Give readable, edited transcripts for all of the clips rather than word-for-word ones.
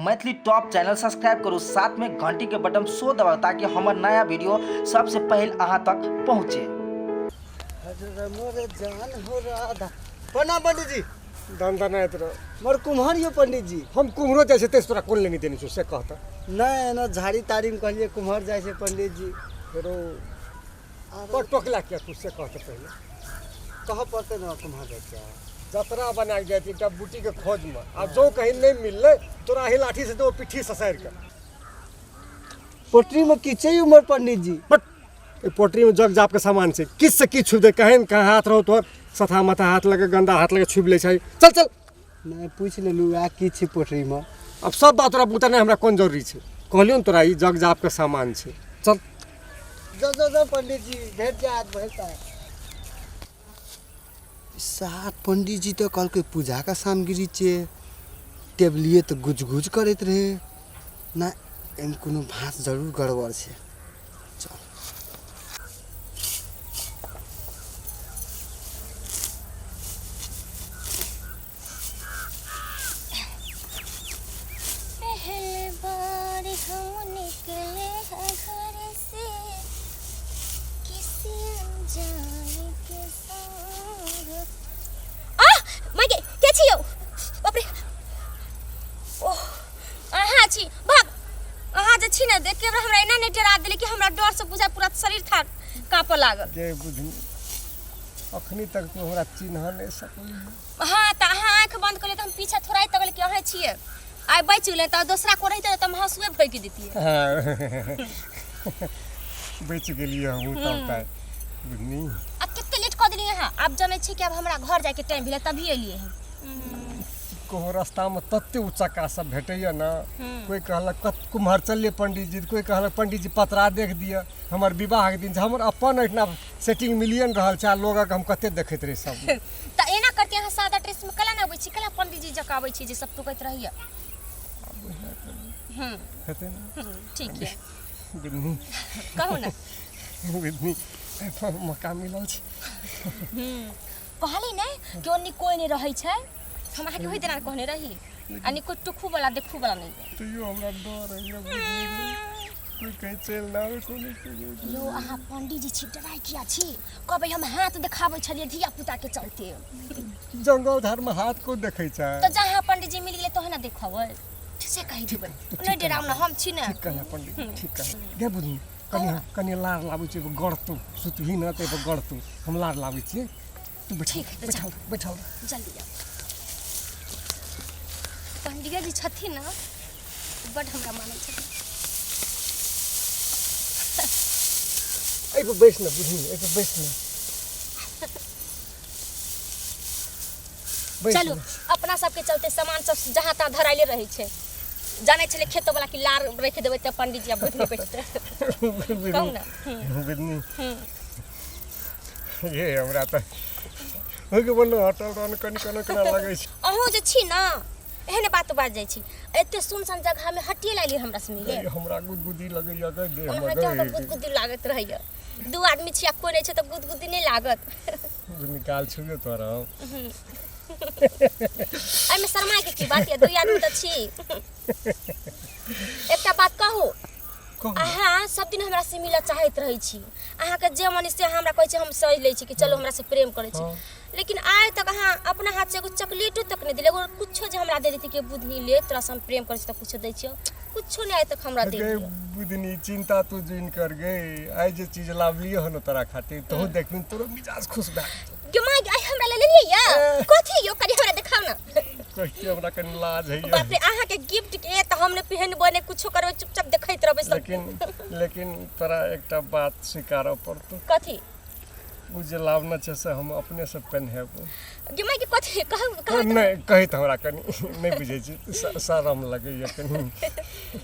Maithili top channel subscribe करू, साथ में घंटी के बटन सो दबाउ ताकि हमर नया वीडियो सबसे पहले अहाँ तक पहुँचे। मोर जान हो राधा। प्रणाम पंडित जी। दन दनाइत रह। मोर कुम्हर यो पंडित जी। हम कुम्हरो जाइ छै तेज तोरा कोन लेनी देनी छौ से कहता। नहीं एना झाड़ी ताड़ी में कहलिए कुम्हर जाइ छै पंडित जी। फेरो पर टोकला किया तू से कहते पहले। कह पड़ते ना कुम्हर जाइ छै। जतरा बना के जाइत एकटा बूटी के खोज में, आ जो कहीं नहीं मिलले तोरा ही लाठी से दो पिट्ठी ससारि के। पोटरी में की छै उमर पंडित जी? बट ए पोटरी में जग जाप के सामान छै, किछ से किछ छुबि दे, कहीं कहाँ हाथ रहो तोहर सथा मथा हाथ लगे गंदा हाथ लगे छुबि लै छै। चल चल। नहीं पूछ लेलू आ की छै पोटरी में। अब सब बात तोरा बूता नहीं, हमरा कोन जरूरी छै, कहलियौ ने तोरा ई जग जाप के सामान छै। चल जो जो जो पंडित जी भेट जात भेटता। सात पंडित जी तो कहलकै पूजा का सामग्री छे, टेबलिए तो गुज गुज करैत रहे ना, एहिमे कोनो भास जरूर गड़बड़ छै। चल पहले बार हम निकले हैं घर से किसी अनजाने के संग। आह माय गे, के छी यौ? बाप रे, ओह अहाँ छी, भाग। अहाँ जे छी ने देख के हमरा एना नहि डरा देली कि हमरा डर से बुझाय पूरा शरीर थाक कांपऽ लागल। गे बुझनी, अखनी तक तू हमरा चिन्ह नहि सकली। हाँ तऽ अहाँ आँखि बंद कऽ तऽ हम पीछा थोड़ा तकल कि अहाँ छियै, आइ बचि गेलै तऽ दोसरा को रहितै तऽ हम हँसुए फैक दितियै। बचि गेलियै हमहूँ तब तऽ बुझनी। आ कते लेट कऽ देलियै अहाँ, आब जनै छी कि आब हमरा घर जाइके टाइम भेलै तभी एलियै हँ। कहूँ रास्तामे तते उचक्का सब भेटैए ने, कोइ कहलक कत कुम्हर चललियै पंडीजी, कोइ कहलक पंडीजी पतरा देख दिअ, हमर विवाहके दिन छै, हमर अपन एहिठिना सेटिंग मिलिए ने रहल छै आ लोगक हम कते देखैत रही सब। तऽ एना करते अहाँ सादा ड्रेस में कला ने अबै छी, कला पंडीजी जकाँ अबै छी जे सब टोकैत रहैया। हेतै ने? ठीक है। बुझनी। कहू ने। बुझनी, मौका मिलल छै। कहली ने कि ओन्नी कोइ नहि रहै छै, हम अहाँके ओहि दिना कहने रही, आ नि कोइ टोखू वाला देखू वाला नहि। तैयो हमरा डर होइए बुझनी, कोइ कहीं चलि ना आबै कोनो चीज। यौ अहाँ पंडीजी छी, डराइ किया छी? कहबै हम हाथ देखाबै छलियै धिया पुता के चलते। जंगल झाड़ में हाथ को देखै छै? तऽ जहाँ पंडीजी मिल गेलै तोहे ने देखबै, से कहि देबै। नहि डराउ ने, हम छी ने। ठीक कहला पंडीजी, ठीक कहला। गे बुझनी, कनि कनि लार लाबै छियै, एगो गढ़तौ, सुतबही ने तऽ एगो गढ़तौ, हम लार लाबै छियै, तू बैठल। ठीक है, तऽ बैठल बैठल। जल्दी आउ। पंडिया जी छथिन ने, बड हमरा मानै छथिन। एहि पर बैस ने बुझनी, एहि पर बैस ने। बैस चलू ने। अपना सबके चलते सामान सब जहाँ तहाँ धराइले रहै छै। जानै छलै खेतो वाला कि लार राखि देबै तऽ पंडीजी आब बैठने बैठतै। कहू ने। बुझनी, ये हमरा तऽ ओहिके बन हटल रहन कनि कनि केना लगै छै। अहूँ जे छी ने एहन बात बाज जाइ छी, एते सुनसान जगह में हटिए लाइली हमरा से मिले। हमरा गुदगुदी लगैया गै देह में। अहाँके हमरा गुदगुदी लागैत रहैया, दू आदमी छी आ कोइ नहि छै तऽ गुदगुदी नहि लागत? निकाल छुबियो तोरा। एहिमे शर्माए के की बात यऽ, दू आदमी तऽ छी। एकटा बात कहू? अहाँ सब दिन हमरा से मिलऽ चाहैत रहै छी, अहाँके जे मन से हमरा कहै छी, हम सहि लै छी कि चलू हमरा से प्रेम करै छी, लेकिन आइ तक अहाँ अपना हाथ से एगो चॉकलेटो तक नहि देलियै, एगो कुछो जे हमरा दे देती कि बुधनी ले, तोरा से हम प्रेम करै छी तऽ कुछो दै छियौ, कुछो नहि आइ तक हमरा दे। बुधनी चिंता तू जुइन कर गे, आइ जे चीज लावलियो हन तोरा खातिर, तोहू देखबिन तोरो मिजाज खुश भए जेतौ। गे माय, आइ हमरा ले लेलियै या कथी यौ, कनि हमरा देखाउ ने। कहिके हमरा कनि लाज होइए। बाप रे, अहाँके गिफ्ट के तऽ हम नहि पहनबै नहि कुछो करबै, चुपचाप देखैत रहबै सब। लेकिन लेकिन तोरा एकटा बात स्वीकारऽ पड़तौ। कथी? ओ जे लावने छै से हम अपने से पहिनेबो। गे माय के, कथी कहू कहू। नहि कहै तऽ हमरा कनि नहि बुझै छी, शरम लगैए कनि।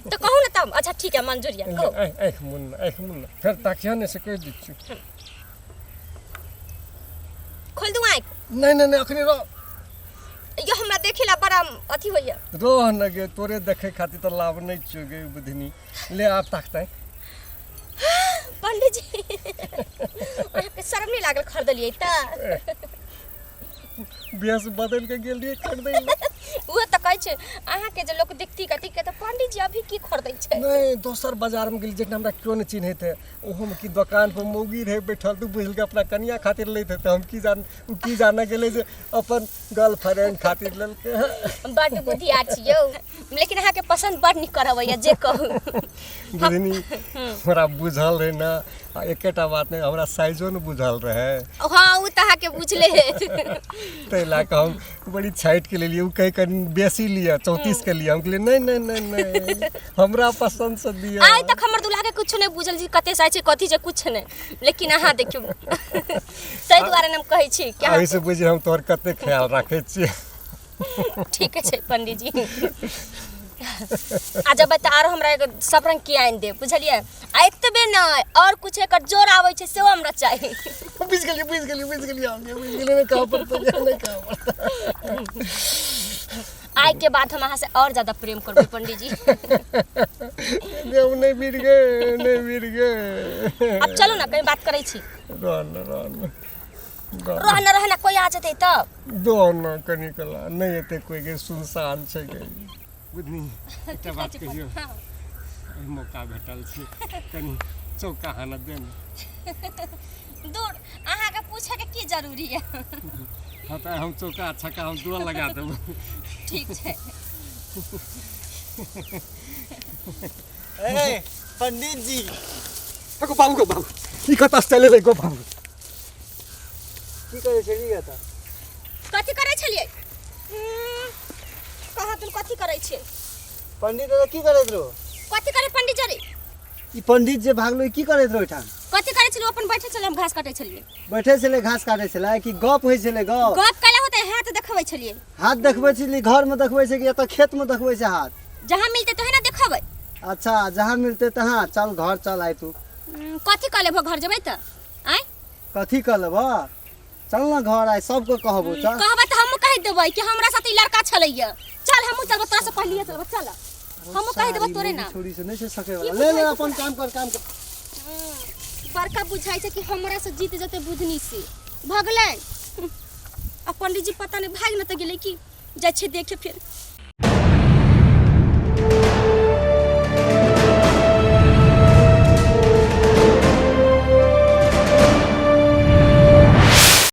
तऽ कहू ने तब। अच्छा ठीक है, मंजूर यऽ, कहू। आँखि मुन, आँखि मुन, फेर ताकियह ने से कहि दै छियौ। खोल दू आँखि? नहि नहि नहि, अखनी रह। यो हमरा देखे ला बड़ा अथी होइया। रह न गे, तोरे देखे खातिर तऽ लाभ नहि छियौ गे बुधनी। ले आब ताकतै। पंडित जी अहाँके शरम नहि लागल खरीदलियै तऽ? बेस बदलि के गेल रहियै खरीदै लए। उहे तऽ कहै छै अहाँके जे लोक देखती कथी के तऽ अभी की खरीदै छै? नहि, दोसर बाजारमे गेली जखन हमरा केओ नहि चिन्हैत है, ओहोमे की दोकान पर मौगी रहै बैठल, तू बुझलकै अपना कनिया खातिर लैत हेतै। हम की जान, ओ की जाने गेलै जे अपन गर्लफ्रेंड खातिर लेलकै। बड्ड बुधियार छी यौ, लेकिन अहाँके पसन्द बड्ड नीक करबैया, जे कहू। बुझनी, हमरा बुझल रहै ने। आ एकेटा बात नहि, हमरा साइजो ने बुझल रहै। हाँ, ओ तऽ अहाँके बुझले है। ताहि लए कऽ हम बड़ी छाँटि के लेलियै। ओ कहै कनि बेसी लिअ, 34 के लिअ। हम कहलियै नहि नहि नहि नहि, हमरा पसन्दसँ दिअ। आइ तक हमर दूल्हा के कुछ नहि बुझल छै, कते साइज छै, कथी छै, कुछ नहि, लेकिन अहाँ देखियौ, ताहि दुआरे ने हम कहै छी कि अहाँ एहिसँ बुझि हम तोहर कते ख्याल राखै छियै। ठीक छै पंडीजी, आ जबै तऽ आरो हमरा एगो सब रंग के आनि देब, बुझलियै? आ एतबे नहि, और कुछ एकर जोर आबै छै सेहो हमरा चाही। बुझि गेलियै, बुझि गेलियै, बुझि गेलियै, हम बुझि गेलियै। नहि कहऽ पड़तै, नहि कहऽ पड़तै। आइ के बाद हम अहाँ से और ज्यादा प्रेम करबै पंडीजी। देव नहि बिर गे, नहि बिर गे। अब चलू ने, कहीं बात करै छी। रहन रहन। रहना रहना, कोई आ जेतै तब। दो न कनि कला, नहि एतै कोइ गे, सुनसान छै गे। बुझनी, एकटा बात कहियौ? एहि मौका भेटल छै, कनि चौका हाना दे ने। दूर, अहाँके पूछे के की जरूरी है? हाँ, तऽ हम चौका छक्का हम दुआ लगा देब। ठीक छै। ए पंडित जी। गो बाबू, गो बाबू, ई कतऽ से चलि एलै गो बाबू? की करै छली एतऽ? कथी करै छलियै? कहाँ तुम कथी करै छियै? पंडित दादा, की करैत रहो? कथी करै पंडित जी? ई पंडित जे भागलो, ई की करैत रहो एहिठाम? कथी करै छलियै? अपन बैठे छलियै, हम घास काटै छलियै। बैठे छलै, घास काटै छलै कि गप होइ छलै? गप गप कैला होतै? हाथ देखबै छलियै। हाथ देखबै छली? घरमे देखबै छै कि एतऽ खेतमे देखबै छै हाथ? जहाँ मिलतै तोहे ना देखबै। अच्छा, जहाँ मिलतै तहाँ। चल घर चल आइ तू। कथी कऽ लेबहो घर जेबै तऽ आँय? कथी कऽ लेबह? चल न घर, आइ सबके कहबो, चल। कहबै तऽ हमहूँ कहि देबै कि हमरा साथ ई लड़का छलैया। चल, हमहूँ चलबो, तोरा से पहलिए चलबो। चल, हमहूँ कहि देबो तोरे नाम। छोड़ी से नहीं से सके वाला। ले ले, अपन काम कर, काम कर। बड़का बुझाइ छै कि हमरा से जीत जेतै बुधनी, से भगलै। आ पंडीजी पता नहि भागि ने तऽ गेलै कि जाइ छै देखे फेर।